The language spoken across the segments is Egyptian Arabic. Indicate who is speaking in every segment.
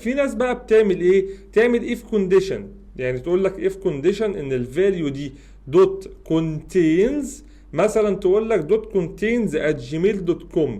Speaker 1: في ناس بقى بتعمل ايه؟ تعمل if condition، يعني تقول لك if condition ان ال value دي dot contains، مثلا تقول لك dot contains @gmail.com،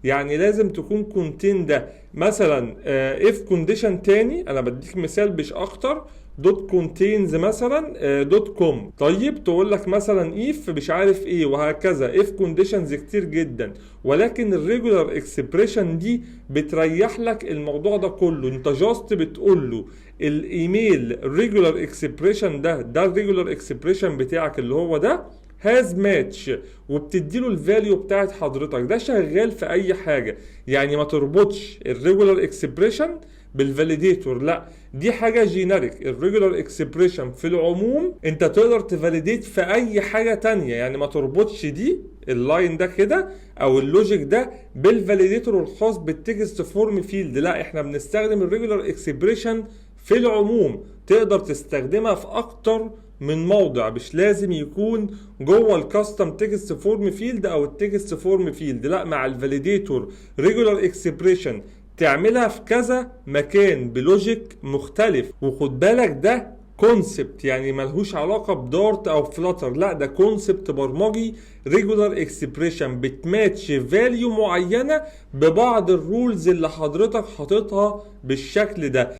Speaker 1: يعني لازم تكون contain ده. مثلا if condition تاني، انا بديك مثال مش اكتر، dot contains مثلا dot com. طيب، تقول لك مثلا if مش عارف ايه، وهكذا if conditions كتير جدا. ولكن ال regular expression دي بتريح لك الموضوع ده كله. انت just بتقول له ال email regular expression ده، ده ال regular expression بتاعك اللي هو ده has match، وبتديله ال value بتاعت حضرتك. ده شغال في اي حاجه، يعني ما تربطش ال regular expression بال validator، لا، دي حاجة generic. ال regular expression في العموم انت تقدر ت validate في اي حاجة تانية، يعني ما تربطش دي ال line ده كده او ال logic ده بال validator الخاص بال text form field. لا، احنا بنستخدم ال regular expression في العموم، تقدر تستخدمها في اكتر من موضع، مش لازم يكون جوه ال custom text form field او ال text form field. لا، مع ال validator regular expression تعملها في كذا مكان ب logic مختلف. وخد بالك، ده concept، يعني ملهوش علاقة ب Dart او Flutter، لا، ده concept برمجي. regular expression بت match value معينة ببعض ال rules اللي حضرتك حاططها بالشكل ده.